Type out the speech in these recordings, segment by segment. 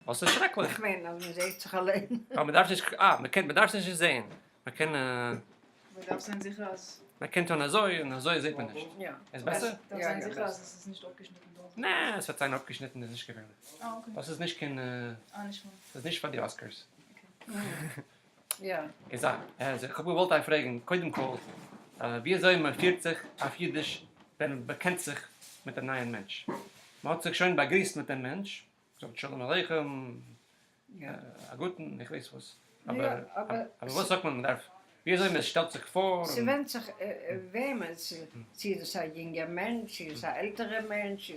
ווייל ס'איז שרעקליך. איך מיין אז מען זעהט זיך אליין. אה, מען דארף נישט, אה, מען קען, מען דארף זיך נישט זעהן. מען קען. מען דארף זיין זיכער אז. מען קען טון אזוי און אזוי זעהט מען נישט. יא. איז בעסער? דארף זיין זיכער אז עס איז נישט אפגעשניטן דארט. נע, עס וועט זיין אפגעשניטן איז נישט געווענליך. אה okay. דאס איז נישט קיין. אה נישט פאר. ס'איז נישט פאר די Oscars. יא. איז א, איך האב געוואלט אייך פרעגן, קודם כל, ווי אזוי מען פירט זיך אויף אידיש ווען מען באקענט זיך מיט א נייעם מענטש. מען האט זיך שוין באגריסט מיט דעם מענטש, זאגט שלום עליכם, א גוטן, איך ווייס וואס. אבער וואס זאגט מען, מען דארף, ווי אזוי מען שטעלט זיך פאר. ס'ווענדט זיך וועמען, צו איז עס א יונגער מענטש, צו איז עס א עלטערער מענטש,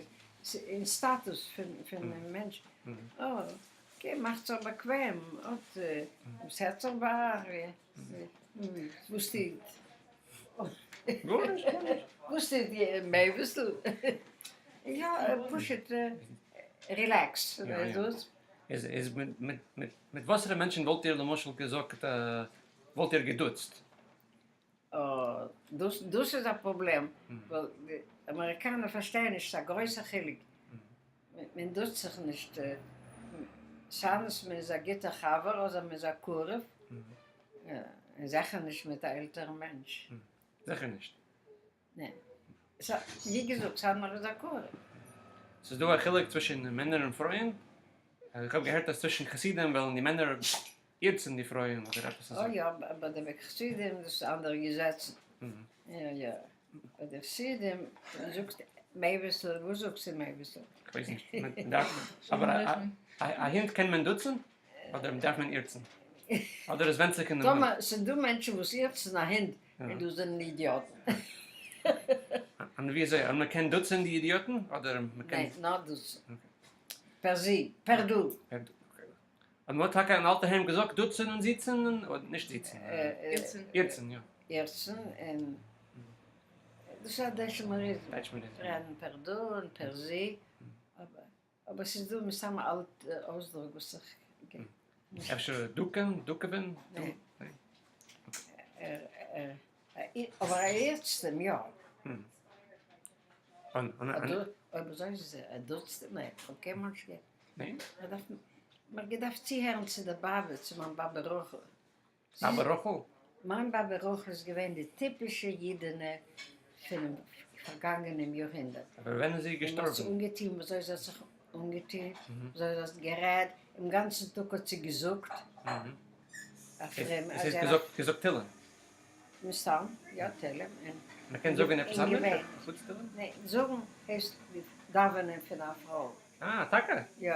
אין סטאטוס פונעם מענטש. okay, מאכט זיך באקוועם, אט וואס הערט זיך ביי אייך, וואס טוט? גארנישט, גארנישט. וואס טוט איר מעוויסל? יא, פשוט relax, דאס. איז מיט וואסערע מענטשן וואלט איר למשל געזאגט, וואלט איר געדוצט? דאס איז א פראבלעם, ווייל די אמעריקאנער פארשטייען נישט, ס'איז א גרויסע חילוק, מען דוצט זיך נישט, סיידנס מען איז א גוטער חבר אדער מען איז א קרוב, און זיכער נישט מיט א עלטערן מענטש. זיכער נישט. ניין. ווי געזאגט, סיידן ער איז א קרוב. ס'איז דא א חילוק צווישן מענער און פרויען? איך האב געהערט אז צווישן חסידים וועלן די מענער אירצן די פרויען אדער עפעס אזוי. אוי יא, ביי די חסידים דאס איז אנדערע געזעצן. יא יא. ביי די חסידים זאגסט מעוויסל, וואס זאגסטו מעוויסל? כ'ווייס נישט. מען דארף, אבער א הונט קען מען דוצן? אדער דארף מען אירצן? אדער עס ווענדט זיך אין דעם הונט? טאמער ס'איז דא מענטשן וואס אירצן א הונט, און דאס זענען אידיאטן. און ווי אזוי? און מען קען דוצן די אידיאטן? אדער מען קען. ניין, נאר דוצן. פער זי, פער דו. פער דו, okay. און מ'האט טאקע אין אלטע היים געזאגט דוצן און זיצן און, אדער נישט זיצן. אירצן. אירצן, יא. אירצן און דאס איז א דייטשמעריזם. דייטשמעריזם. רעדן פער דו און פער זי, אבער אבער ס'איז דא מסתם א אלטע אויסדרוק וואס איך געדענק נישט. אפשר דוקען? דוקעווען? ניין. אבער א אירצט אים יא. אויב אזוי איז ער א דוצט אים, ניין, כ'האב קיינמאל נישט געהערט. ניין? מ'האט געדארפט צוהערן צו די באבע, צו מיין באבע רחל. באבע רחל? מיין באבע רחל איז געווען די טיפישע אידענע פונעם פארגאנגענעם יארהונדערט. אבער ווען איז זי געשטארבן? און האט זיך אנגעטון וויאזוי זי האט זיך אנגעטון, וויאזוי זי האט גערעדט, דעם גאנצן טאג האט זי געזאגט. עס איז געזאגט תהלים? מסתם, יא תהלים. מען קען זאגן עפעס אנדערש חוץ תהלים? ניין, זאגן הייסט דאווענען פון א פרוי. אה, טאקע? יא.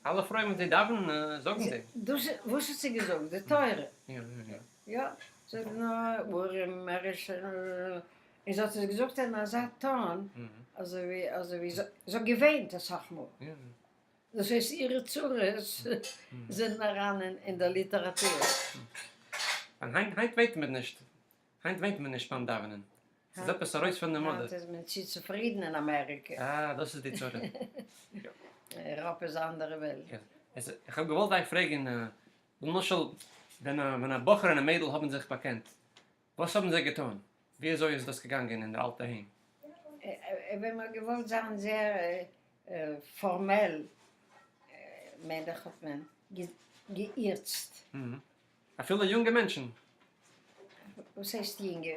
אלע פרויען ווען זיי דאווענען זאגן זיי. דאס וואס האט זי געזאגט? די תורה? יא יא. יא, זי האט נאר ארים עריש און זי האט עס געזאגט אין אזא טאן אזוי ווי אזוי ווי זי האט געוויינט אסאך מאל. דאס הייסט אירע צרות זענען אריין אין דער ליטעראטור. און היינט היינט וויינט מען נישט. היינט וויינט מען נישט ביים דאווענען. ס'איז עפעס ארויס פון די מאדע. היינט איז מען צו צופרידן אין אמעריקע. אה, דאס איז די צרה. אייראפע איז א אנדערע וועלט. איך האב געוואלט אייך פרעגן, למשל ווען א בחור און א מיידל האבן זיך באקענט, וואס האבן זיי געטון? ווי אזוי איז דאס געגאנגען אין דער אלטער היים? ווען מ'האט געוואלט זיין זייער פארמעל, מיין איך האט מען געאירצט. אפילו יונגע מענטשן? וואס הייסט יונגע?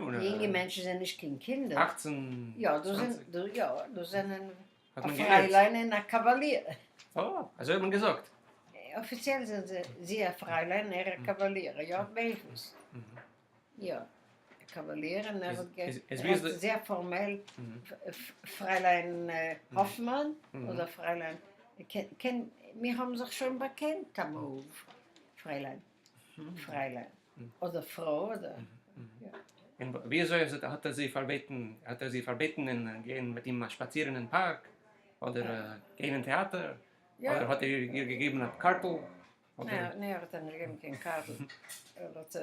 יונגע מענטשן זענען נישט קיין קינדער. 18, יא, דאס זענען א פרייליין און א קאוואליר. אה, אזוי האט מען געזאגט. אפיציעל זענען זיי, זי א פרייליין ער א קאוואליר, יא בעיביס. יא, א קאוואליר און ער האט גערעדט זייער פארמעל, פרייליין האפמאן אדער פרייליין, מיר האבן זיך שוין באקענט אמאל, פרייליין, פרייליין, אדער פרוי אדער, יא. און ווי אזוי האט ער זי פארבעטן, האט ער זי פארבעטן אין גיין מיט אים שפאצירן אין פארק, אדער גיין אין טעאטער, אדער האט ער איר געגעבן א קארטל? ניין, ער האט איר נישט געגעבן קיין קארטל, ער האט,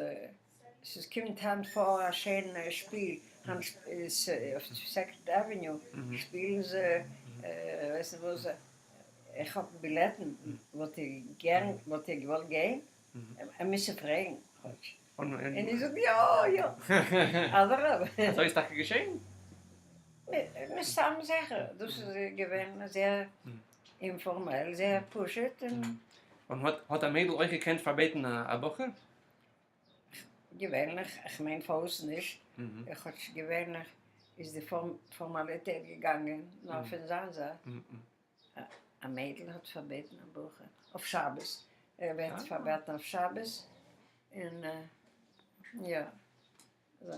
ס'איז קומט היינט פאר א שיינע שפיל, היינט איז אויף Second Avenue שפילן זיי, ווייס נישט וואס, איך האב בילעטן, וואלט איר גערן, וואלט איר געוואלט גיין? ער מוז זיך פרעגן כאטש. און איך זאג יא יא, אדרבה. אזוי איז טאקע געשען? מסתם זיכער, דאס איז געווען זייער. אינפארמעל, זייער פשוט און. און האט א מיידל אויך געקענט פארבעטן א בחור? געווענליך, איך מיין פארוואס נישט, כאטש געווענליך איז די פארמאליטעט געגאנגען נאר פון זיין זייט. א מיידל האט פארבעטן א בחור אויף שבת, ער ווערט פארבעטן אויף שבת און יא,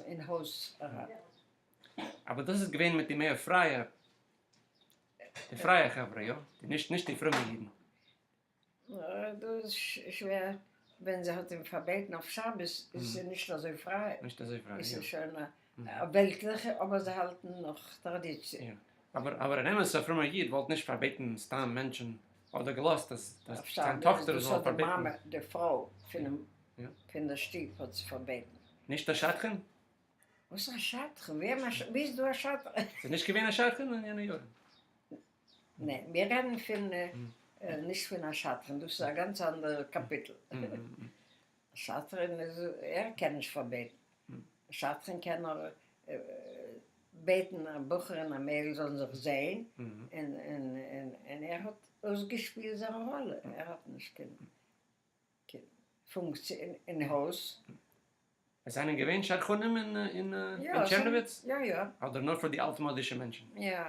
אין הויז אריין. אבער דאס איז געווען מיט די מער פרייע, די פרייע חברה, יא? די נישט נישט די פרומע אידן. דא איז שווער, ווען זי האט אים פארבעטן אויף שבת איז זי נישט אזוי פריי. נישט אזוי פריי, יא. איז זי שוין א וועלטליכע, אבער זיי האלטן נאך טראדיציע. יא. אבער אבער אן אמת'ע פרומער איד וואלט נישט פארבעטן סתם מענטשן, אדער געלאזט אז זיין טאכטער זאל פארבעטן. דאס האט די מאמע, די פרוי פון דער שטוב האט זי פארבעטן. נישט א שדכן? וואס א שדכן? ווער ווי איז דא א שדכן? ס'איז נישט געווען א שדכן אין יענע יארן? ניין, מיר רעדן פון נישט פון א שדכן, דאס איז א גאנץ אנדערע קאפיטל. א שדכן איז, ער קען נישט פארבעטן. א שדכן קען נאר בעטן א בחור און א מיידל זאלן זיך זעהן, און ער האט אויסגעשפילט זיין ראלע, ער האט נישט קיין פונקציע אין הויז. עס זענען געווען שדכנים אין טשערנאוויץ? יא יא. אדער נאר פאר די אלטמאדישע מענטשן? יא.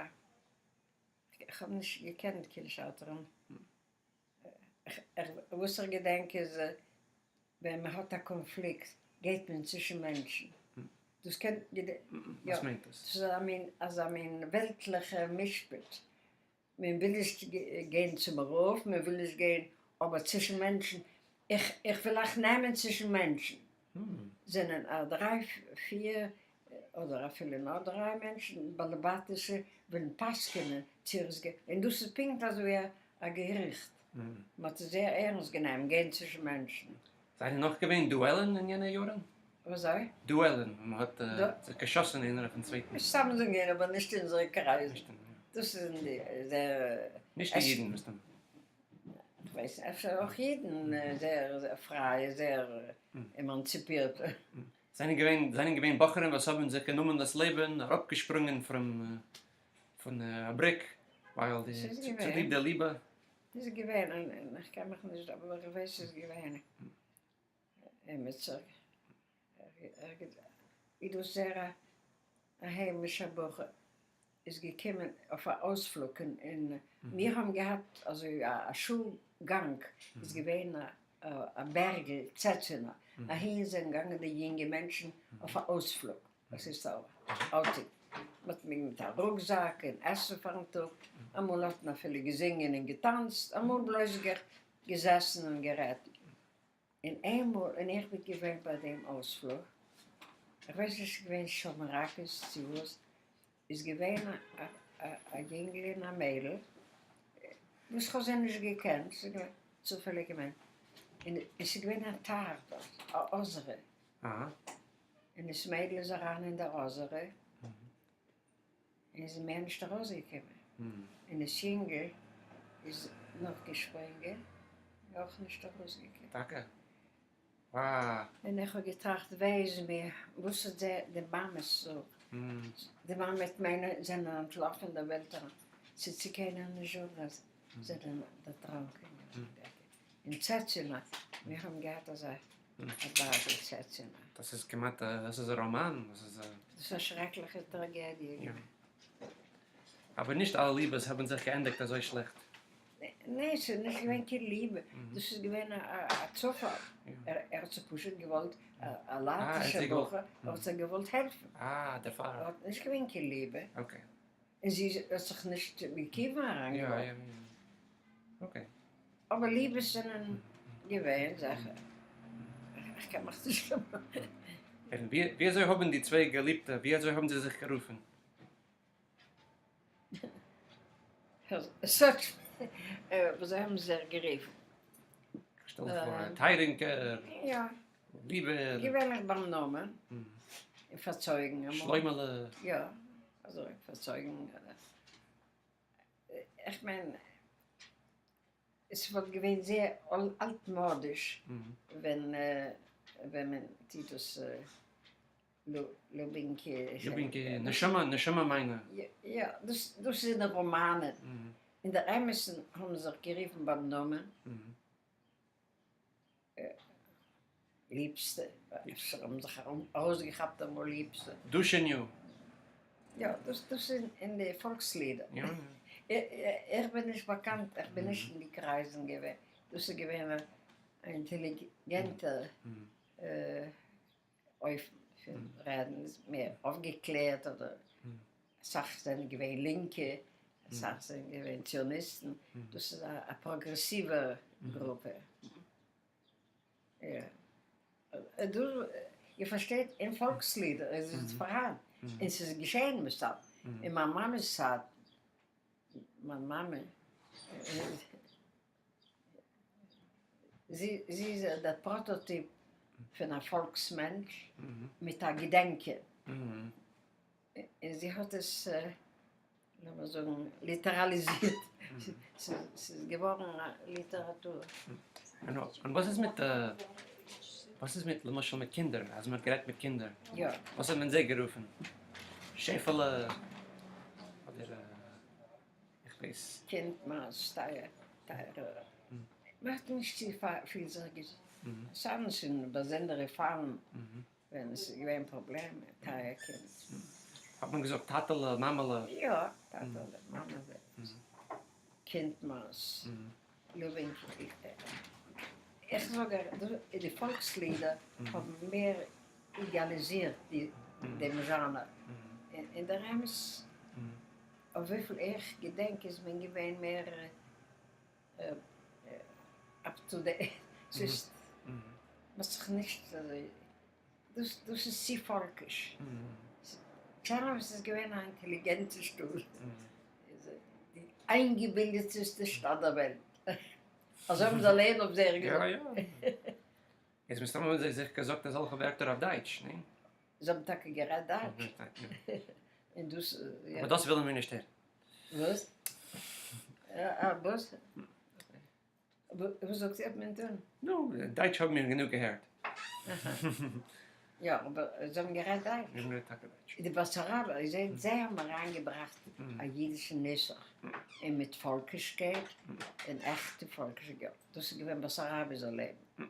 איך האב נישט געקענט קיין שדכן. וואס איך געדענק איז ווען מען האט א קאנפליקט גייט מען צווישן מענטשן. דאס קען וואס מיינט דאס? ס'איז אזא מין וועלטליכע משפט. מען וויל נישט גיין צום רב, מען וויל נישט גיין, אבער צווישן מענטשן, איך איך וויל אייך נעמען צווישן מענטשן, זענען א דריי פיר אדער אפילו נאר דריי מענטשן, באלעבאטישע, ווילן פסק'ענען צו ער איז גע, און דאס איז פונקט אזוי א געריכט, מען האט עס זייער ערנסט גענומען, גיין צווישן מענטשן. זענען נאך געווען דועלן אין יענע יארן? וויאזוי? דועלן, ווען מען האט זיך געשאסן איינער אויפן צווייטן. מסתם זענען געווען אבער נישט אין אונזערע קרייזן. דאס איז אין די זייער. נישט די אידן מסתם. כ'ווייס נישט, אפשר אויך אידן, זייער פרייע, זייער עמאנציפירטע. זענען געווען זענען געווען בחורים וואס האבן זיך גענומען דאס לעבן, אראפגעשפרונגען פון פון א בריק, ווייל די צוליב די ליבע. ס'איז געווען, און איך קען מיך נישט, אבער איך ווייס ס'איז געווען עמיצער, איז דאס זייער א היימישער בחור, איז געקומען אויף א אויספלוג און מיר האבן געהאט אזוי א שול גאנג, איז געווען א בערגל צעצינא, אהין זענען געגאנגען די יונגע מענטשן אויף א אויספלוג, עס איז א outing, מען האט מיט א רוקזאק און עסן פארן טאג, אמאל האט מען אפילו געזינגען און געטאנצט, אמאל בלויז געזעסן און גערעדט, און איינמאל, און איך בין געווען ביי דעם אויספלוג, איך ווייס נישט ס'איז געווען שמראקעס צו וואס, איז געווען א יונגל און א מיידל, וואס כ'האב זיי נישט געקענט, ס'איז געווען צופעליג געווען, און עס איז געווען א טייך דארט, א אזערע, און דאס מיידל איז אריין אין דער אזערע, און איז מער נישט ארויסגעקומען, און דאס יונגל איז נאכגעשפרינגען, און אויך נישט ארויסגעקומען. טאקע? וואו. און איך האב געטראכט, וויי איז מיר, וואס האט זיי די מאמעס זאגט, די מאמע מיט מיינע זענען אנטלאפן אין דער וועלט אריין, ס'איז צו קיינער נישט זאגן אז זיי זענען דערטראנקען געווארן אין צעצינא, מיר האבן געהאט אזא בארגל צעצינא. דאס איז כמעט א, דאס איז א ראמאן, דאס איז א. דאס איז א שרעקליכע טראגעדיע געווען. אבער נישט אלע ליבעס האבן זיך געענדיגט אזוי שלעכט. ניין, ס'איז נישט געווען קיין ליבע, דאס איז געווען א צופאל, ער האט זיך פשוט געוואלט, א לייטישער בחור, ער האט זיך געוואלט העלפן. אה, דערפאר. ער האט נישט געווען קיין ליבע. okay. און זי האט זיך נישט מכיוון אריינגעווארפן. יא, יא, okay. אבער ליבעס זענען געווען זיכער. איך קען מיך נישט דערמאנען. און ווי אזוי האבן די צוויי געליבטע, ווי אזוי האבן זיי זיך גערופן? ווי אזוי האבן זיי זיך גערופן? שטעל דיך פאר, טייערינקער, יא. ליבער. געווענליך ביים נאמען. און פארצויגן אמאל. שלוימעלע. יא, אזוי פארצויגן. איך מיין, עס וואלט געווען זייער אלטמאדיש ווען מען טוט דאס לובינקע. לובינקע, נשמה, נשמה מיינע. יא, דאס איז אין די ראמאנען. אין דער אמת'ן האבן זיך גערופן ביים נאמען. ליבסטע, אפשר האבן זיך ארויסגעכאפט אמאל ליבסטע. דושעניו. יא, דאס דאס איז אין די פאלקס לידער. איך בין נישט באקאנט, איך בין נישט אין די קרייזן געווען. דאס איז געווען א אינטעליגענטע אופן פון רעדן, מער אויפגעקלערט אדער אסאך זענען געווען לינקע, אסאך זענען געווען ציוניסטן, דאס איז א פראגרעסיווע גרופע. יא. דא, איר פארשטייט, אין פאלקסלידער איז עס פארהאן, און ס'איז געשען מסתם אין מיין מאמע'ס צייט, מיין מאמע, זי איז דער prototype פון א פאלקס מענטש מיט א געדענקען, און זי האט עס לאמיר זאגן ליטעראליזירט, ס'איז געווארן א ליטעראטור. און וואס איז מיט וואס איז מיט למשל מיט קינדער, אז מ'האט גערעדט מיט קינדער, וואס האט מען זיי גערופן? שעפעלע אדער איך ווייס. קינד מיינס טייער טייערער, מאכט נישט צו פיל זארג, סיידן ס'איז באזונדערע פאלן ווען עס איז געווען פראבלעמען, טייער קינד. האט מען געזאגט טאטעלע, מאמעלע? יא, טאטעלע, מאמעלע, קינד מיינס, ליבינקע. איך זאג אייך, די פאלקס לידער האבן מער אידעאליזירט דעם זשאנער. אין דער אמת, אויף וויפיל איך געדענק איז מען געווען מער up to date, ס'איז מ'האט זיך נישט אזוי, דאס דאס איז צו פאלקיש. טשערנאוויץ איז געווען א אינטעליגענטע שטאט, די איינגעבילדעטסטע שטאט דער וועלט. אזוי האבן זיי אליין אויף זיך געזאגט. יא יא. איז מסתמא האבן זיי זיך געזאגט אזעלכע ווערטער אויף דייטש, ניין? זיי האבן טאקע גערעדט דייטש. און דאס, יא. אבער דאס ווילן מיר נישט הערן. וואס? וואס? וואס זאגט איר האט מען טון? נו, דייטש האבן מיר גענוג געהערט. יא, אבער זיי האבן גערעדט דייטש. זיי האבן גערעדט טאקע דייטש. די באסאראבער, זיי האבן אריינגעבראכט א אידישן נוסח, און מיט פאלקישקייט, און עכטע פאלקישקייט. דאס איז געווען באסאראבער לעבן.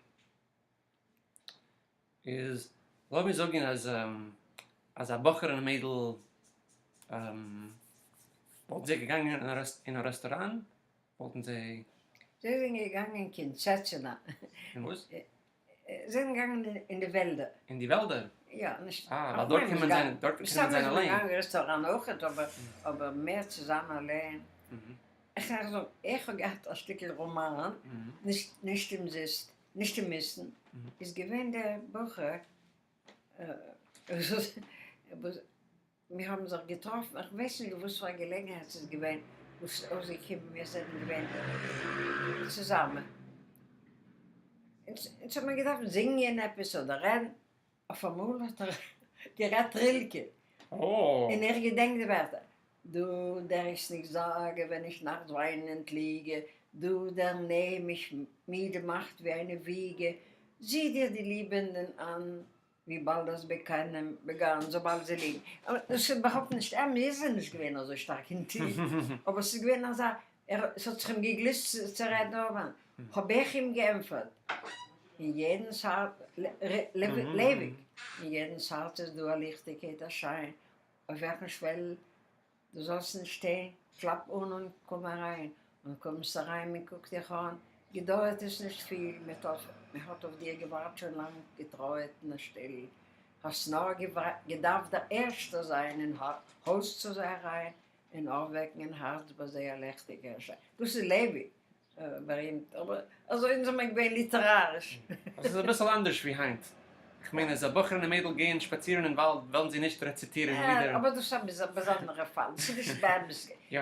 איז לאמיר זאגן אז אז א בחור און א מיידל וואלטן זיי געגאנגען אין א רעסטוראן וואלטן זיי. זיי זענען געגאנגען קיין טשעטשענא. אין וואס? זיי זענען געגאנגען אין די וועלדער. אין די וועלדער? יא, נישט. אה, ווייל דארט קען מען זיין, דארט קען מען זיין אליין. מסתמא איז מען געגאנגען אין רעסטוראן אויכעט, אבער אבער מער צו זיין אליין. איך קען אייך זאגן, איך האב געהאט א שטיקל ראמאן, נישט נישט אומזיסט. נישט אומיסטן, איז געווען דער בחור וואס מיר האבן זיך געטראפן, איך ווייס נישט וואס פאר א געלעגנהייט ס'איז געווען וואס איז אויסגעקומען, מיר זענען געווען צוזאמען, אונז האט מען געדארפט זינגען עפעס אדער רעדן, אויפאמאל האט ער גערעדט רילקע, און איך געדענק די ווערטער, דו דער איך נישט זאגע ווען איך נאכט וויינענד ליגע, דו דער נעם מיך מידע מאכט ווי איינע וויגע, זי דיר די ליבענדען אן, ווי באלד דאס בעקענען בעגאן, זאבאלד זיי ליגן. אבער דאס איז איבערהויפט נישט אמת, מיר זענען נישט געווען אזוי שטארק אינטים, אבער ס'איז געווען אזא, ער, ס'האט זיך אים געגליסט צו רעדן אבער האב איך אים געענטפערט, אין יעדנס הארץ, לייוויק, אין יעדנס הארץ איז דא א ליכטיגקייט א שיין, אויף וועלכן שוועל דו זאלסט נישט שטיין, קלאפ אן און קום אריין, און קומסט אריין מען קוקט דיך אן, געדויערט עס נישט פיל, מען האט אויף דיר געווארט שוין לאנג, געטרויערט און שטיל, האסט נאר געדארפט דער ערשטער זיין אין הויז צו זיי אריין, און אויפוועקן אין הארץ ביי זיי א לעכטיגער שיין. דאס איז לייוויק בארימט, אבער אזוי אונז זעמער געווען ליטעראריש. עס איז אביסל אנדערש ווי היינט. איך מיין אז א בחור און א מיידל גייען שפאצירן אין וואלד וועלן זיי נישט רעציטירן לידער. אבער דאס איז א באזונדערע פאל, דאס איז נישט באמת,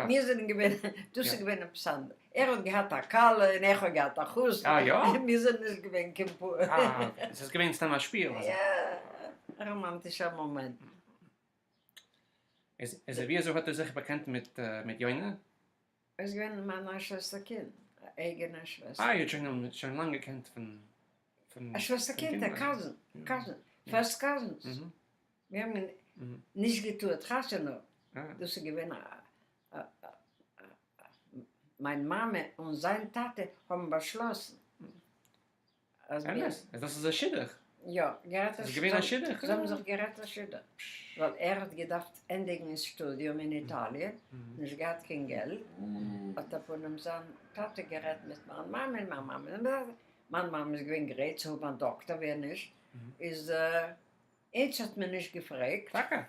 מיר זענען געווען, דאס איז געווען עפעס אנדערש, ער האט געהאט א כלה און איך האב געהאט א חתן, אה יא? מיר זענען נישט געווען קיין פאר. אה okay, עס איז געווען סתם א שפיל. יא, א ראמאנטישער מאמענט. איז ווי אזוי האט ער זיך באקענט מיט מיט יונה? ער איז געווען מיין א שוועסטער קינד, א אייגענע שוועסטער. אה, איר האט שוין שוין לאנג געקענט פון פון א שוועסטער קינד, א cousin, cousin, first cousins. מיר האבן נישט געטועט חתונה, דאס איז געווען א מיין מאמע און זיין טאטע האבן באשלאסן אז מיר. אמת? אז דאס איז א שידוך? יא, גערעדט א ס'איז געווען א שידוך? זיי האבן זיך גערעדט א שידוך, ווייל ער האט געדארפט ענדיגן ס'שטודיום אין איטאליע, נישט געהאט קיין געלט, האט אפנים זיין טאטע גערעדט מיט מיין מאמע, און מיין מאמע מיין מאמע איז געווען גרייט צו האבן א דאקטער, ווער נישט, איז אונז האט מען נישט געפרעגט. טאקע?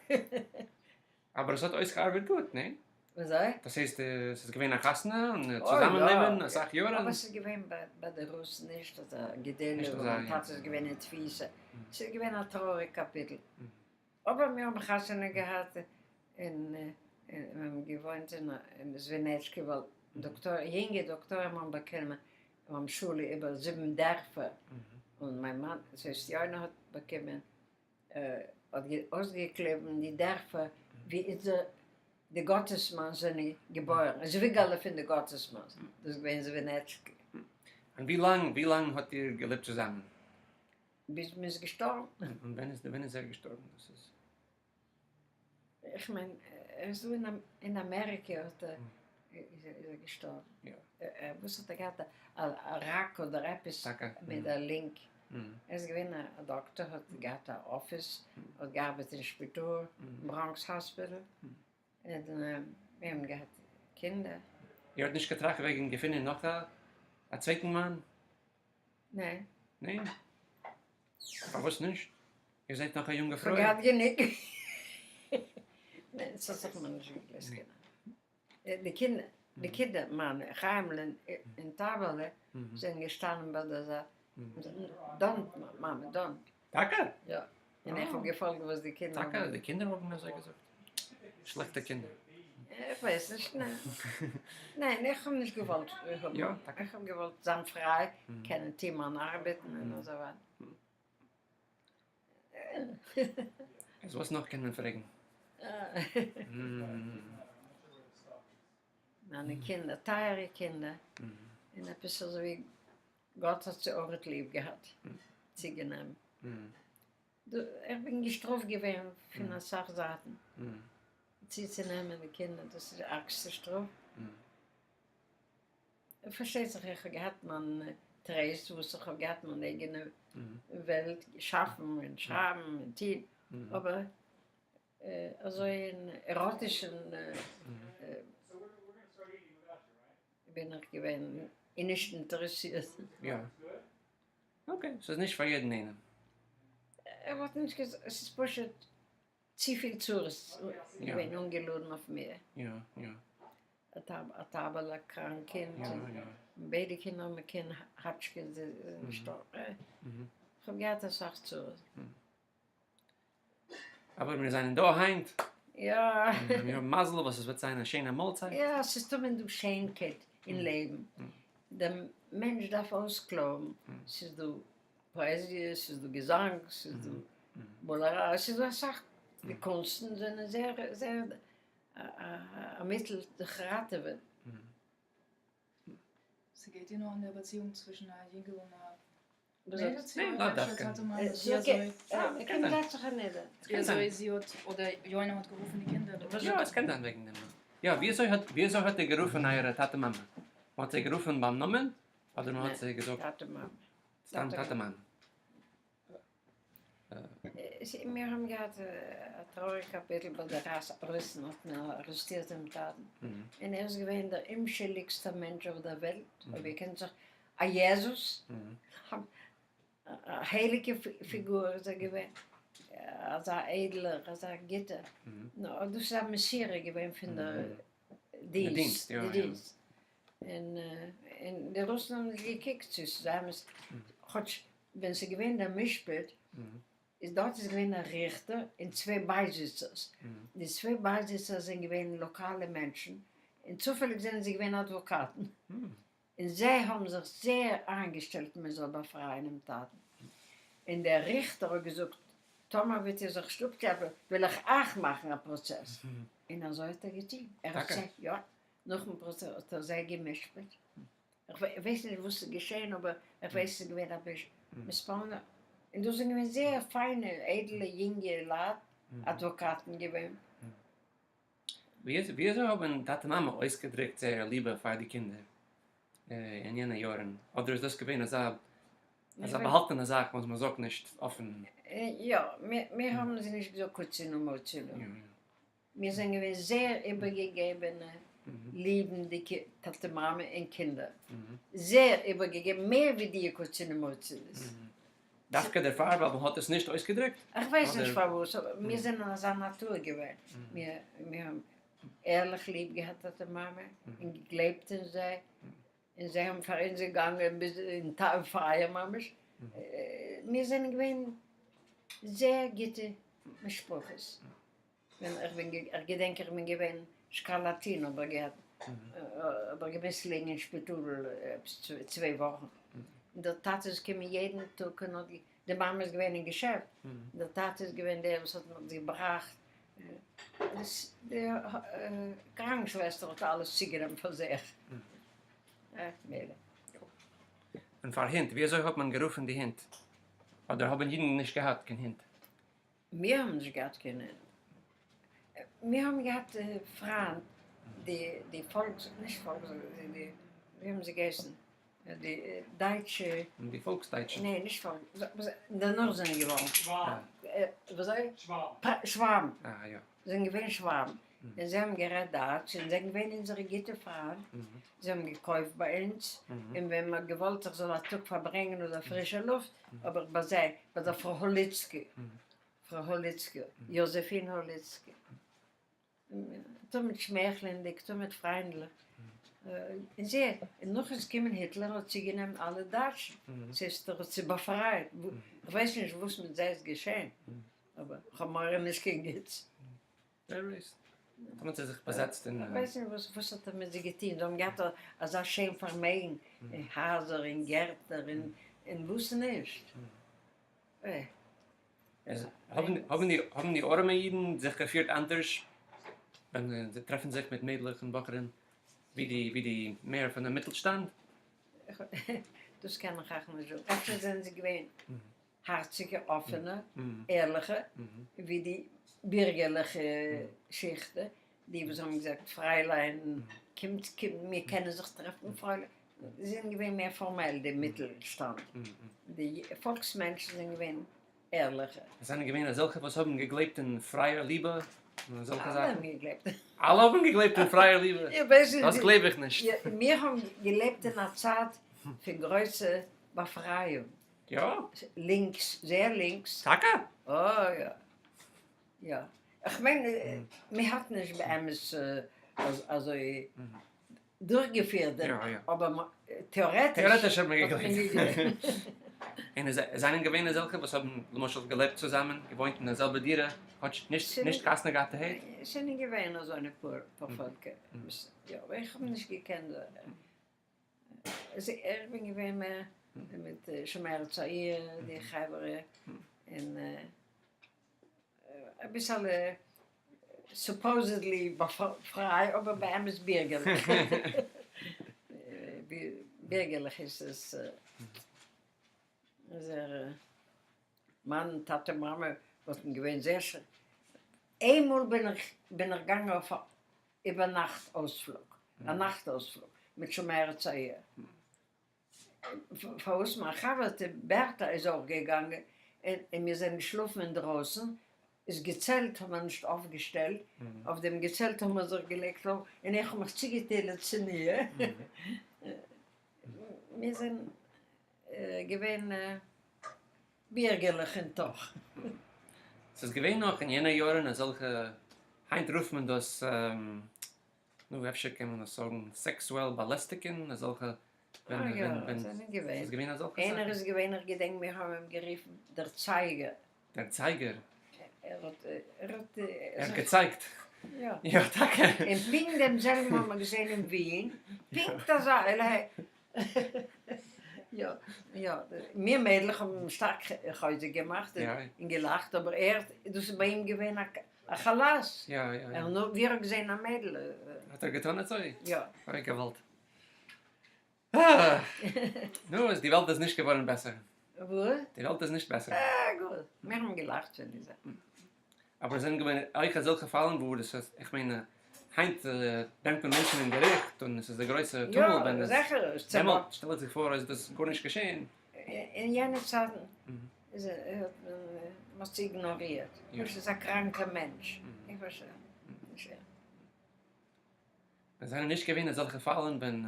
אבער עס האט אויסגעארבעט גוט, ניין? וויאזוי? דאס הייסט עס איז געווען א חתונה און צוזאמען לעבן אסאך יארן. אבער עס איז געווען ביי די רוסן נישט אזא געדענע ווייל מיין טאטע איז געווען אין תפיסה, עס איז געווען א טרויעריג קאפיטל. אבער מיר האבן חתונה געהאט און מיר האבן געוואוינט אין זווענעטשקע ווייל דאקטאר יונגע דאקטוירים האבן באקומען ממשלה איבער זיבן דערפער און מיין מאן, ס'הייסט יונה האט באקומען האט אויסגעקליבן די דערפער ווי אונזער די גאטעסמאנס זענען געבוירן, זוויגעלע פון די גאטעסמאנס, דאס איז געווען זווענעטשקע. און ווי לאנג ווי לאנג האט איר געלעבט צוזאמען? ביז מען איז געשטארבן. און ווען איז ווען איז ער געשטארבן? דאס איז. איך מיין ער איז דא אין אמעריקע האט ער איז ער געשטארבן. יא. וואס האט ער געהאט א ראק אדער עפעס מיט א לונג. ער איז געווען א דאקטער האט געהאט א אפיס האט געארבעט אין שפיטאל Bronx Hospital און מיר האבן געהאט קינדער. איר האט נישט געטראכט וועגן געפינען נאך א צווייטן מאן? ניין. ניין? פארוואס נישט? איר זענט נאך א יונגע פרוי. כ'האב געהאט גענוג. ניין, ס'האט זיך מיר נישט געגלוסט קיין. די קינדער, די קינדער מיינע, חיימ'לע און טייבעלע, זענען געשטאנען ביי דער זייט, don't מאמע, don't. טאקע? יא. און איך האב געפאלגט וואס די קינדער האבן. טאקע? די קינדער האבן אזוי געזאגט? שלעכטע קינדער. איך ווייס נישט, ניין. ניין, איך האב נישט געוואלט האבן. יא, טאקע? איך האב געוואלט זיין פריי, קענען טון מיין ארבעטן און אזוי ווייטער. איז וואס נאך קען מען פרעגן? מיינע קינדער, טייערע קינדער, און עפעס אזוי ווי גאט האט זיי אויכעט ליב געהאט, צוגענומען. איך בין געשטראפט געווען פון אסאך זייטן, צוצונעמען די קינדער, דאס איז די ארגסטע שטראף. פארשטייט זיך איך האב געהאט מיין טרייסט וואס איך האב געהאט מיין אייגענע וועלט, שאפן און שרייבן און טון, אבער אזוי אין עראטישן בין איך געווען נישט אינטערעסירט. יא. Okay, ס'איז נישט פאר יעדן איינעם. איך וואלט נישט געזאגט, עס איז פשוט צופיל צרות געווען אנגעלאדן אויף מיר. יא, יא. א טייבעלע קראנק קינד, און ביידע קינדער האבן קין האטשקעס, זיי זענען געשטארבן. איך האב געהאט אסאך צרות. אבער מיר זענען דא היינט. יא. מיר האבן מזל וואס עס וועט זיין א שיינע מאלצייט. יא, עס איז תמיד דא שיינקייט אין לעבן. דער מענטש דארף אויסקלויבן. ס'איז דא פאעזיע, ס'איז דא געזאנג, ס'איז דא מאלעריי, ס'איז דא אסאך. די קונסטן זענען זייער זייער א מיטל זיך ראטעווען. ס'גייט דיר נאר אין דער באציאונג צווישן א יונגל און א ניין, לאו דווקא. וויאזוי זי האט אדער יונה האט גערופן די קינדער. יא, עס קען זיין וועגן דעם. יא, וויאזוי האט וויאזוי האט איר גערופן אייערע טאטע מאמע? מען האט זיי גערופן ביים נאמען? אדער מען האט זיי געזאגט טאטע מאמע. סתם טאטע מאמע? מיר האבן געהאט א טרויעריג קאפיטל ביי די רוסן האט מען ארעסטירט דעם טאטן, און ער איז געווען דער אומשולדיגסטער מענטש אויף דער וועלט, אויב איר קענט זיך א יעזוס, א הייליגע פיגור איז ער געווען, אזא איידלער, אזא גוטער, נאר דאס איז א מסירה געווען פון דער דינסט, די דינסט, און די רוסן האבן נישט געקוקט צו ס'איז אמת, כאטש ווען ס'איז געווען דער משפט, איז דארט איז געווען א ריכטער און צוויי בייזיצערס, די צוויי בייזיצערס זענען געווען לאקאלע מענטשן, און צופעליג זענען זיי געווען אדוואקאטן, און זיי האבן זיך זייער איינגעשטעלט מען זאל באפרייען דעם טאטן, און דער ריכטער האט געזאגט, טאמער וועט איר זיך נישט אפקלאפן וועל איך אייך מאכן א פראצעס, און אזוי האט ער געטון, ער האט זיי, יא, נאכן פראצעס האט ער זיי גע'משפט. איך ווייס נישט וואס איז געשען אבער איך ווייס ס'איז געווען א ביש מספנה און דאס זענען געווען זייער פיינע איידעלע יונגע לייט אדוואקאטן געווען. ווי אזוי האבן טאטע מאמע אויסגעדריקט זייער ליבע פאר די קינדער אין יענע יארן? אדער איז דאס געווען אזא אזא באהאלטענע זאך וואס מען זאגט נישט אפן? יא, מיר האבן זיי נישט געזאגט קוצינו מוצינו. מיר זענען געווען זייער איבערגעגעבענע, ליבנדיקע טאטע מאמע און קינדער. זייער איבערגעגעבן, מער ווי די קוצינו מוצינו'ס. דווקא דערפאר ווייל מען האט עס נישט אויסגעדרוקט? איך ווייס נישט פארוואס, אבער מיר זענען אזא נאטור געווען. מיר האבן ערליך ליב געהאט טאטע מאמע און געגלייבט אין זיי, און זיי האבן פאר אונז געגאנגען ביז אין פייער ממש. מיר זענען געווען זייער גוטע משפחות. ווען איך בין איך געדענק איך בין געווען שקארלאטין האב איך געהאט האב איך געמוזט ליגן אין שפיטאל עפעס צוויי וואכן און דער טאטע איז געקומען יעדן טאג און האט די מאמע איז געווען אין געשעפט דער טאטע איז געווען דער וואס האט מיך געבראכט די קראנקשוועסטער האט אלעס צוגענומען פאר זיך מילא. און פאר הינט, ווי אזוי האט מען גערופן די הינט? אדער האבן אידן נישט געהאט קיין הינט? מיר האבן נישט געהאט קיין, מיר האבן געהאט פריינט די די פאלקס, נישט פאלקס, די ווי האבן זיי געהייסן, די דייטשע. די פאלקס דייטשן. ניין נישט פאלקס, דערנאך זענען געווארן. שוואבן. וויאזוי? שוואבן. שוואבן. אה יא. זענען געווען שוואבן, און זיי האבן גערעדט דייטש, און זענען געווען אונזערע גוטע פריינט, זיי האבן געקויפט ביי אונז, און ווען מען האט געוואלט איך זאל א טאג פארברענגען אדער פרישע לופט, האב איך ביי זיי, ביי דער פרוי האליצקי, פרוי האליצקי, יאזעפין האליצקי, תמיד שמייכלענדיג, תמיד פריינדליך, און זי, און נאך איז געקומען היטלער האט צוגענומען אלע דייטשן, ס'הייסט ער האט זיי באפרייט, כ'ווייס נישט וואס מיט זיי איז געשען. אבער כ'האב מורא נישט קיין גוטס. ווער ווייסט? טאמער האט זי זיך באזעצט אין. כ'ווייס נישט וואס וואס האט ער מיט זיי געטון, זיי האבן געהאט אזא שיין פארמעגן, הייזער און גערטנער און און וואס נישט. האבן די האבן די ארעמע אידן זיך געפירט אנדערש ווען זיי טרעפן זיך מיט מיידלעך און בחורים ווי די ווי די מער פון די מיטלשטאנד? דאס קען איך אייך נישט זאגן, אפשר זענען זיי געווען הארציגע, אפענע, ערליכע, ווי די בירגערליכע שיכטע, די וואס האבן געזאגט פרייליין, קומט קומט מיר קענען זיך טרעפן פרייליין, זיי זענען געווען מער פארמעל די מיטלשטאנד, די פאלקס מענטשן זענען געווען ערליכע. עס זענען געווען אזעלכע וואס האבן געגלייבט אין פרייער ליבע און אזעלכע זאכן. אלע האבן געגלייבט. אלע האבן געגלייבט אין פרייער ליבע? דאס גלייב איך נישט. מיר האבן געלעבט אין א צייט פון גרויסע באפרייאונג. יא? לינקס, זייער לינקס. טאקע? אה יא. יא. כ'מיין מ'האט נישט באמת אזוי דורכגעפירט דעם, אבער טעארעטיש. טעארעטיש האט מען געגלייבט. און עס זענען געווען אזעלכע וואס האבן למשל געלעבט צוזאמען, געוואוינט אין די זעלבע דירה, כאטש נישט חתונה געהאט ע ה? עס זענען געווען אזוינע פארפעלקער. יא, אבער איך האב נישט געקענט. איך בין געווען מער מיט שומר הצעיר, די חברה, און אביסעלע supposedly פריי, אבער באמת בירגערליך. בירגערליך איז עס זייער, מיין טאטע מאמע וואלטן געווען זייער ש. איינמאל בין איך בין איך געגאנגען אויף א איבערנאכט אויספלוג, א נאכט אויספלוג מיט שומר הצעיר, פארוואס מיין חבר'טע בערטא איז אויך געגאנגען, און מיר זענען געשלאפן אינדרויסן, איז געצעלט האט מען נישט אויפגעשטעלט, אויף דעם געצעלט האבן מיר זיך געלייגט שלאפן, און איך האב מיך צוגעטילעט צו איר, מיר זענען געווען בירגערליך אין תוך. ס'איז געווען נאך אין יענע יארן אזעלכע, היינט רופט מען דאס, נו אפשר קען מען דאס זאגן סעקסועל באלעסטיגן, אזעלכע, ווען אה יא, זענען געווען. ס'איז געווען אזעלכע זאכן. איינער איז געווען, איך געדענק מיר האבן אים גערופן דער צייגער. דער צייגער? ער האט, ער האט. ער האט געצייגט. יא. יא, טאקע. און פונקט דעם זעלבן האבן מיר געזען אין וויען, פונקט אזא, עלעהיי. יא, יא, מיר מיידלעך האבן שטארק חוזק געמאכט און געלאכט, אבער ער, דאס איז ביי אים געווען א חלאס. יא, יא, יא. נאר ווי ער האט געזען א מיידל. האט ער געטון אזוי? יא. אוי געוואלד. נו, איז די וועלט איז נישט געווארן בעסער. וואס? די וועלט איז נישט בעסער. אה, גוט. מיר האבן געלאכט פון די זאכן. אבער עס זענען געווען אויך אזעלכע פאלן וואו דאס איז, איך מיין, היינט ברענגט מען מענטשן אין געריכט און עס איז די גרויסע טומל ווען יא, עס זיכער איז דעמאלט שטעל איך זיך פאר אז דאס איז גארנישט געשען. אין יענע צייטן איז האט מען מ'האט עס איגנארירט, פשוט איז א קראנקע מענטש, איך פארשטיי נישט. עס זענען נישט געווען אזעלכע פאלן ווען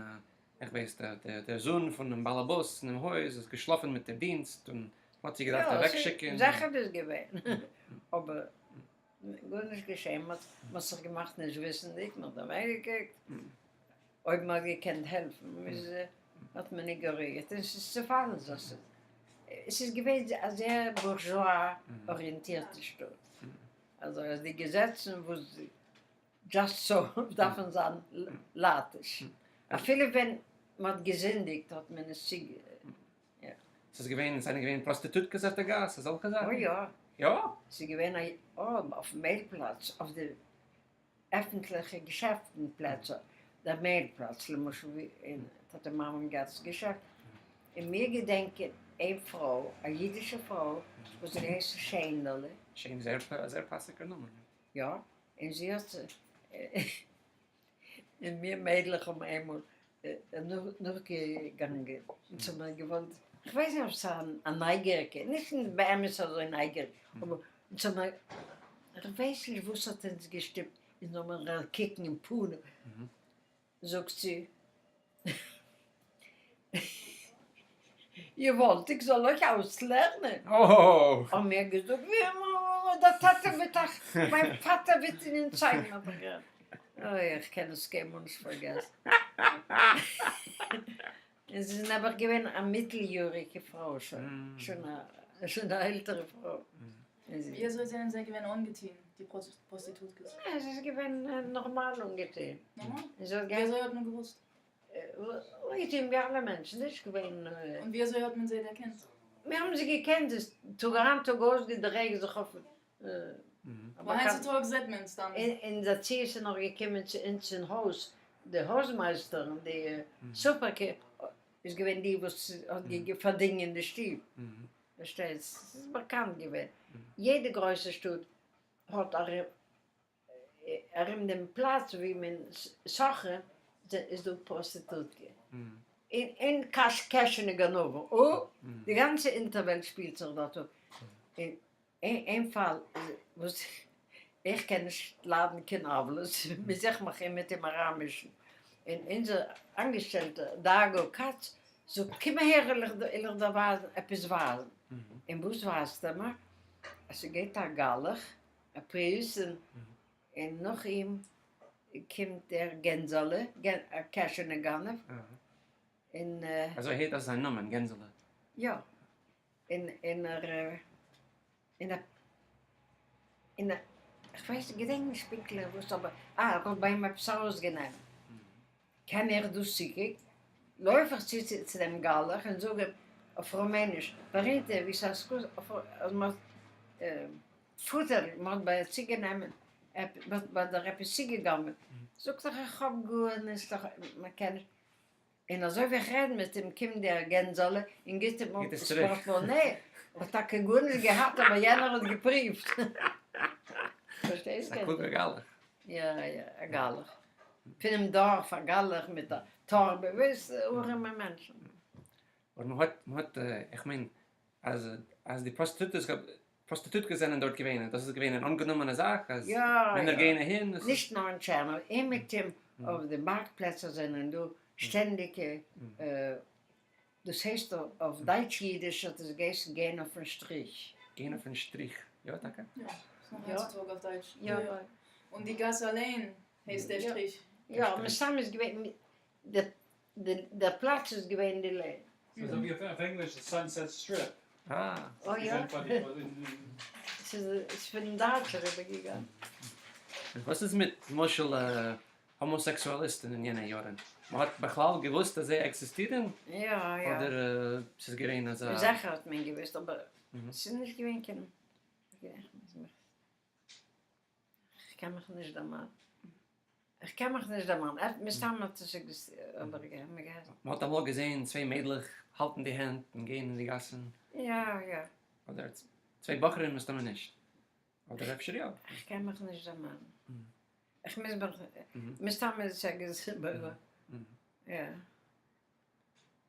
איך ווייס דער זון פונעם באלעבאס אינעם הויז איז געשלאפן מיט דער דינסט און מ'האט זי געדארפט אוועקשיקן. יא, זיכער איז געווען, אבער גארנישט געשען, מען האט זיך געמאכט נישט וויסנדיג, מען האט אוועקגעקוקט, אויב מען האט געקענט העלפן איז האט מען איגנארירט, און ס'איז צעפאלן זיך, עס איז געווען א זייער בורזשואַ אריענטירטע שטאט, אזוי אז די געזעצן וואס just so דארפן זיין לייטיש, אפילו ווען מען האט געזינדיגט האט מען עס צו. ס'איז געווען, ס'זענען געווען פראסטיטוטקעס אויף די גאס, אזעלכע זאכן? אוי יא. יא? ס'איז געווען א, אויפן מעיל פלאץ, אויף די עפנטליכע געשעפטן פלעצער, דער מעיל פלאץ למשל ווי אין טאטע מאמען גאס געשעפט, און מיר געדענקען איין פרוי, א אידישע פרוי, וואס האט געהייסן שיינדעלע. שיין, זייער זייער פאסיגער נאמען. יא, און זי האט, און מיר מיידלעך האבן איינמאל נאכגעגאנגען אונז האבן מיר געוואלט, כ'ווייס נישט אויב ס'איז א נייגעריגע, נישט באמת אזוי נייגעריג, אבער אונז האבן מיר, כ'ווייס נישט וואס האט אונז געשטופט, אונז זאל מיר איר קוקן אין פנים, זאגט זי, איר וואלט איך זאל אייך אויסלערנען? האבן מיר געזאגט, דער טאטע וועט אייך, מיין פאטער וועט איהנען צייגן, האב איך גערעדט, אוי איך קען עס קיינמאל נישט פארגעסן. און זי איז נעבעך געווען א מיטל יאריגע פרוי שוין, שוין א עלטערע פרוי. ווי אזוי זענען זיי געווען אנגעטוהן די פראסטיטוטקעס? זי איז געווען נארמאל אנגעטוהן. נארמאל? ווי אזוי האט מען געוואוסט? אנגעטוהן ווי אלע מענטשן, נישט געווען. און ווי אזוי האט מען זיי דערקענט? מיר האבן זיי געקענט, זי איז טאג אריין טאג אויס געדרייט זיך אויף. אבער היינט צו טאג זעט מען סתם. און דערצו איז זי נאך געקומען צו אונז אין הויז, די הויזמייסטערין, די סופערקע, איז געווען די וואס האט פארדינגען די שטוב. פארשטייסט? ס'איז באקאנט געווען. יעדע גרויסע שטאט האט ארום דעם פלאץ ווי מען סוחר'ט איז דא פראסטיטוטקע. און קעשענע גנבים. או! די גאנצע אונטערוועלט שפילט זיך דארט אפ. און אין פאל וואס איך קען נישט ליידן קיין עוולות, מוז איך מיך מיט אים אריינמישן. און אונזער איינגעשטעלטער דאגה כץ זאגט, קום אהער וועל איך דיר ווייזן עפעס ווייזן. און וואס ווייזט ער מיר? אז ס'גייט א גלח, א priest, און נאך אים קומט דער גענזעלע, א קעשענע גנב, און. אזוי הערט אויס זיין נאמען, גענזעלע. יא. און און ער און ער און ער כ'ווייס געדענק נישט פונקטליך וואס אבער אה ער האט ביי אים עפעס ארויסגענומען קען איך דאס צוקוקן לויף איך צו צו דעם גלח און זאג אים אויף רומעניש părinte vi s-a scos אז מ'האט פאטער מ'האט ביי צוגענומען מ'האט ביי דיר עפעס צוגעגנב'עט זאגט ער איך האב גארנישט מ'קען נישט און אזוי ווי איך רעד מיט אים קומט דער גענזעלע און גיט אים אפ דאס פארטמאנעי, ער האט טאקע גארנישט געהאט אבער יענער האט געפריווט. פארשטייסט? א קלוגער גלח. יא יא, א גלח. פונעם דארף, א גלח מיט א טארבע, ווייסט, ארעמע מענטשן. אבער מ'האט, מ'האט, איך מיין אז אז די פראסטיטוטקעס פראסטיטוטקעס זענען דארט געווען און דאס איז געווען אן אנגענומענע זאך אז מענער גייען אהין. נישט נאר אין טשערנאביל, אומעטום אויף די מארק פלעצער זענען דא שטענדיגע, דאס הייסט אויף דייטש אידיש האט עס געהייסן גיין אויפן שטריך. גיין אויפן שטריך, יא טאקע? יא, ס'איז נאך היינט צוטאג אויף דייטש. יא. און די גאס אליין הייסט דער שטריך. יא, מסתם איז געווען, דער פלאץ איז געווען די lane. ס'איז אזוי ווי אויף ענגליש די Sunset Strip. אה. אוי יא. ס'איז פון דייטש אריבער געגאנגען. וואס איז מיט למשל האמאסעקסואליסטן אין יענע יארן? מ'האט בכלל געוואוסט אז זיי עקזיסטירן? יא יא. אדער ס'איז געווען אזא. זיכער האט מען געוואוסט אבער ס'איז נישט געווען קיין. כ'קען מיך נישט דערמאנען. כ'קען מיך נישט דערמאנען. מסתם האט עס אבער געהייסן. מ'האט אמאל געזעהן צוויי מיידלעך האלטן די הענט און גייען אין די גאסן? יא יא. אדער צוויי בחורים מסתמא נישט. אדער אפשר יא. כ'קען מיך נישט דערמאנען. איך מוז מיך, מסתמא איז עס ערגעץ יא.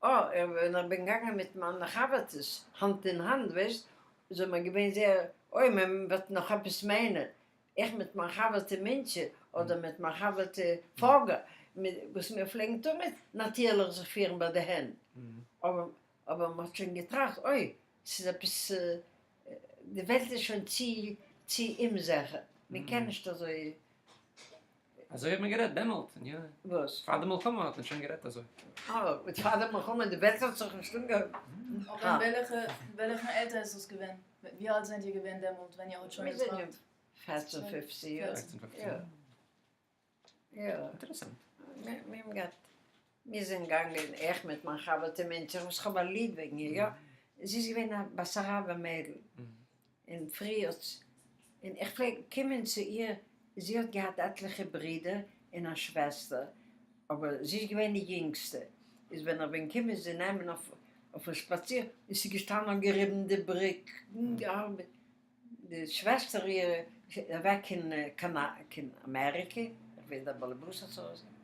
אה, ווען איך בין געגאנגען מיט מיינע חבר'טעס האנט אין האנט, ווייסט, זענען מיר געווען זייער, אוי, מען וועט נאך עפעס מיינען, איך מיט מיין חבר'טע מינטשע, אדער מיט מיין חבר'טע פאגא, וואס מיר פלעגן תמיד נאטירליך זיך פירן ביי די הענט, אבער אבער מען האט שוין געטראכט, אוי, ס'איז עפעס, די וועלט איז שוין צו צו אומזיכער, מען קען נישט אזוי. אזוי האט מען גערעדט דעמאלט, יא. וואס? פאר די מלחמה האט מען שוין גערעדט אזוי. אה, פאר די מלחמה, די וועלט האט זיך נישט אנגעהויבן. אבער אין וועלכע וועלכן עלטער איז דאס געווען? ווי אלט זענט איר געווען דעמאלט ווען איר האט שוין געטראכט? פערצן פופצן יאר. פערצן פופצן. יא. יא. אינטערעסאנט. מיר האבן געהאט, מיר זענען געגאנגען, איך מיט מיין חבר'טע מינטשע, וואס כ'האב א ליד וועגן איר, יא. זי איז געווען א באסאראבער מיידל. און פריערט, און איך פלעג קומען צו איר, זי האט געהאט עטליכע ברידער און א שוועסטער, אבער זי איז געווען די יונגסטע, איז ווען איך בין געקומען זי נעמען אויף אויפן שפאציר, איז זי געשטאנען און געריבן די בריק, און געארבעט, די שוועסטער אירע איז אוועק קיין קיין אמעריקע, איך ווייס דער באלעבאס האט זי ארויסגענומען,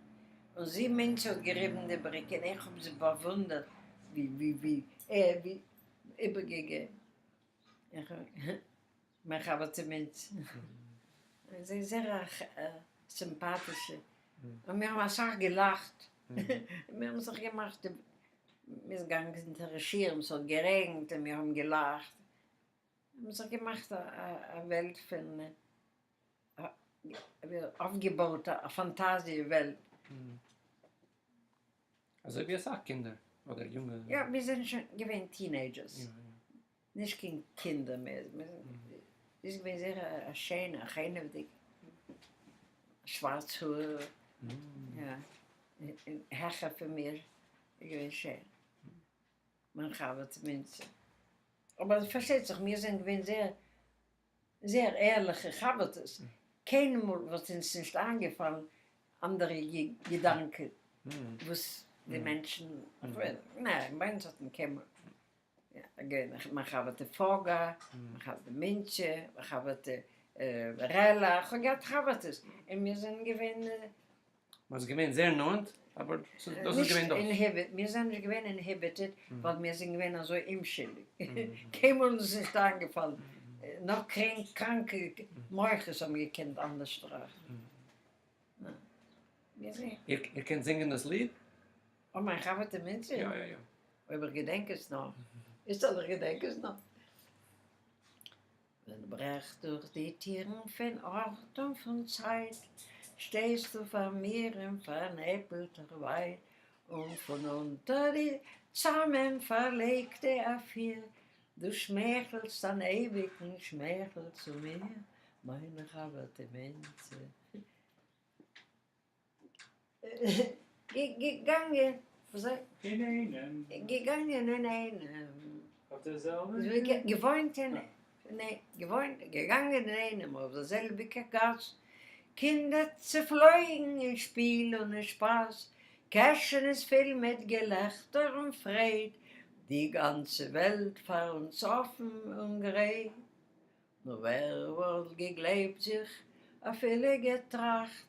און זי מיינט זי האט געריבן די בריק, און איך האב זי באוואונדערט ווי ווי ווי ווי איבערגעגעבן. מיין חבר'טע מינץ. זי איז זייער א סימפאטישע. און מיר האבן אסאך געלאכט. מיר האבן זיך געמאכט, מיר זענען געגאנגען אונטערן שירעם, ס'האט גערעגנט און מיר האבן געלאכט. מיר האבן זיך געמאכט א וועלט פון, אויפגעבויט א פאנטאזיע וועלט. אזוי ווי אסאך קינדער אדער יונגע. יא, מיר זענען שוין געווען teenagers. נישט קיין קינדער מער, זי איז געווען זייער א שיינע, א חנעוודיגע, שווארץ האר, יא, און העכער פון מיר, איז געווען שיין, מיין חבר'טע מינצע, אבער פארשטייט זיך מיר זענען געווען זייער זייער ערליכע חבר'טעס, קיינמאל וואלט אונז נישט איינגעפאלן אנדערע געדאנקען וואס די מענטשן, ניין, ביי אונז האט מען קיינמאל מיין חבר'טע פאגא, מיין חבר'טע מינטשע, מיין חבר'טע רעלא, איך האב געהאט חבר'טעס, און מיר זענען געווען. מען איז געווען זייער נאנט, אבער דאס איז געווען דאס. מיר זענען נישט געווען inhibited, ווייל מיר זענען געווען אזוי אומשולדיג, קיינמאל איז אונז נישט איינגעפאלן, נאר קראנקע מוחות האבן געקענט אנדערש טראכטן. איר קענט זינגען דאס ליד? אוי מיין חבר'טע מינטשע? יא יא יא. אויב איך געדענק עס נאך. איז אז איך געדענק עס נאך. ווען ברעכט דורך די טירן פון ארט און פון צייט, שטייסטו פאר מיר אין פארנעפלטער ווייט, און פון אונטער די צאמען פארלייגטע אפיר, דו שמייכלסט אן אייביגן שמייכל צו מיר, מיין חבר'טע מינצע. געגאנגען, אינאיינעם. געגאנגען אינאיינעם. אויף דער זעלבער? געוואוינט אין, ניין, געוואוינט, געגאנגען אינאיינעם אויף דער זעלביגער גאס, קינדער צעפלויגן אין שפיל און אין שפאס, קעשענעס פול מיט געלעכטער און פרייד, די גאנצע וועלט פאר אונז אפן און גרייט. נאר ווער וואלט געגלייבט זיך אפילו געטראכט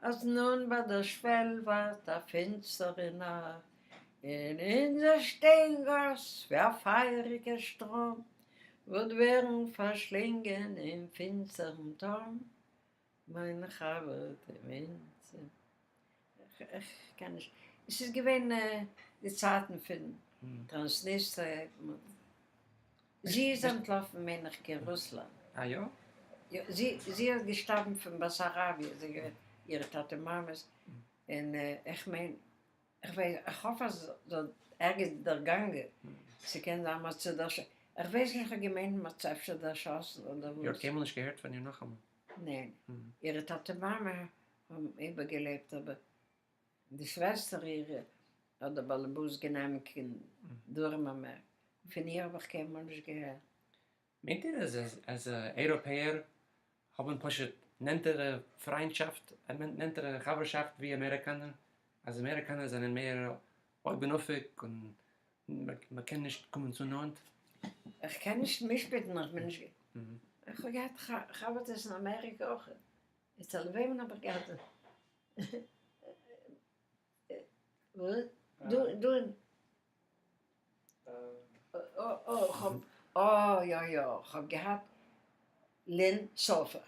אז נאנט ביי דער שוועל ווארט א פינסטערע נאכט אין אונזער שטיין-גאס ווי א פייעריגער שטראם וואלט ווערן פארשלינגען אין פינסטערן תהום מיין חבר'טע מינצע. איך קען נישט. עס איז געווען די צייטן פון טראנסניסטריע. זי איז אנטלאפן מיין איך קיין רוסלאנד. אה יא? יא, זי זי האט געשטארבן פון באסאראביע, זי געווען אירע טאטע מאמעס, און איך מיין, איך ווייס, איך האף אז זי האט ערגעץ דערגאנגען, ס'קען זיין מ'האט זי דערש, איך ווייס נישט, איך האב געמיינט מ'האט זי אפשר דערשאסן אדער וואס. איר האט קיינמאל נישט געהערט פון איר נאכאמאל? ניין, אירע טאטע מאמע האבן איבערגעלעבט אבער די שוועסטער אירע האט דער באלעבאס גענעמען קיין דרום אמעריקע, פון איר האב איך קיינמאל נישט געהערט. מיינט איר אז אז אייראפעער האבן פשוט נענטערע פריינטשאפט, נענטערע חבר'שאפט ווי אמעריקאנער? אז אמעריקאנער זענען מער אויבנאויפיג און מען קען נישט קומען צו נאנט? איך קען נישט משפט'ן, איך בין נישט, איך האב געהאט חבר'טעס אין אמעריקע אויך. אצל וועמען האב איך געהאט? וואס? דא דא אין אה יא יא, כ'האב געהאט לין סופר.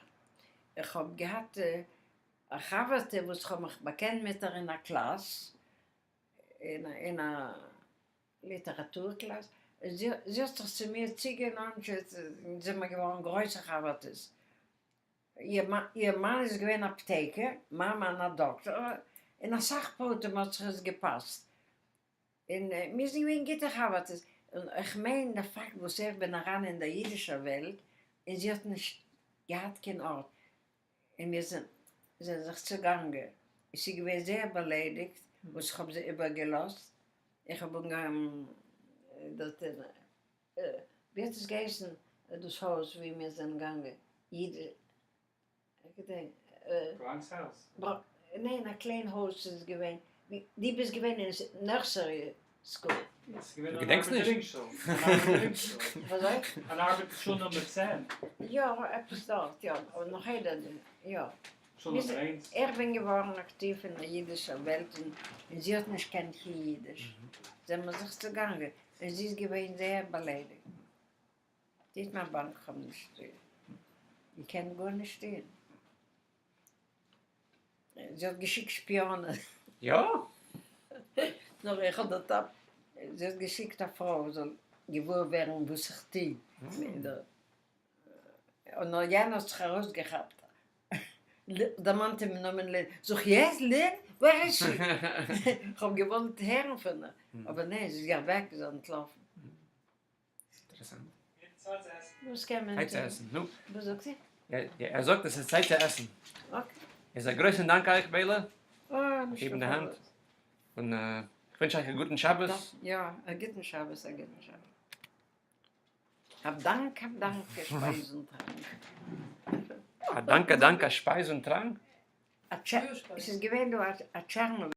איך האב געהאט א חבר'טע וואס כ'האב מיך באקענט מיט איר אין א קלאס, אין א ליטעראטור קלאס, זי האט זיך צו מיר צוגענאנטשעט און זעמער געווארן גרויסע חבר'טעס. איר מאן איז געווען אפטייקער, מיין מאן א דאקטאר, אין אסאך פרטים האט זיך עס געפאסט. און מיר זענען געווען גוטע חבר'טעס, און איך מיין די פאקט וואס איך בין אריין אין דער אידישער וועלט און זי האט נישט געהאט קיין ארט, און מיר זענען זיך צעגאנגען, איז זי געווען זייער באליידיגט וואס איך האב זי איבערגעלאזט, איך האב אנגעהויבן דארט אין, ווי האט עס געהייסן דאס הויז ווי מיר זענען געגאנגען, אידיש, איך געדענק. בראנקס הויז? ניין א קליין הויז איז געווען, די ביסט געווען אין nursery school. דו געדענקסט נישט? וויאזוי? אן ארבעטער שול נומער 10. יא עפעס דארט יא, אבער נאך איידער יא. שול נומער איינס. איך בין געווארן אקטיוו אין דער אידישער וועלט און זי האט נישט געקענט קיין אידיש, זענען מיר זיך צעגאנגען און זי איז געווען זייער באליידיגט. טוט מיין באנק כ'האב נישט געקענט גארנישט טון. זי האט געשיקט שפיאנען. יא? נאר איך האב דארט זי האט געשיקט א פרוי זאל געוואר ווערן וואס איך טו. און נאר יענער האט זיך ארויסגעכאפט. דערמאנט אים נאמען לין. זאג איך, yes, לין? where is she? כ'האב געוואלט הערן פון איר. אבער ניין, זי איז אוועק, זי איז אנטלאפן. אינטערעסאנט. וואס קען מען צייט צו טון? עסן, נו. וואס זאגט זי? ער זאגט עס איז צייט צו עסן. okay. איז א גרויסן דאנק אייך ביילע. אה, נישטא געבן די האנט. פארוואס. און איך ווינטש אייך א גוטן שבת. יא, א גוטן שבת, א גוטן שבת. א דאנק, א דאנק, א שפייז און טראנק. א דאנק, א דאנק, א שפייז און טראנק? עס איז געווען דא א טשערנאביל.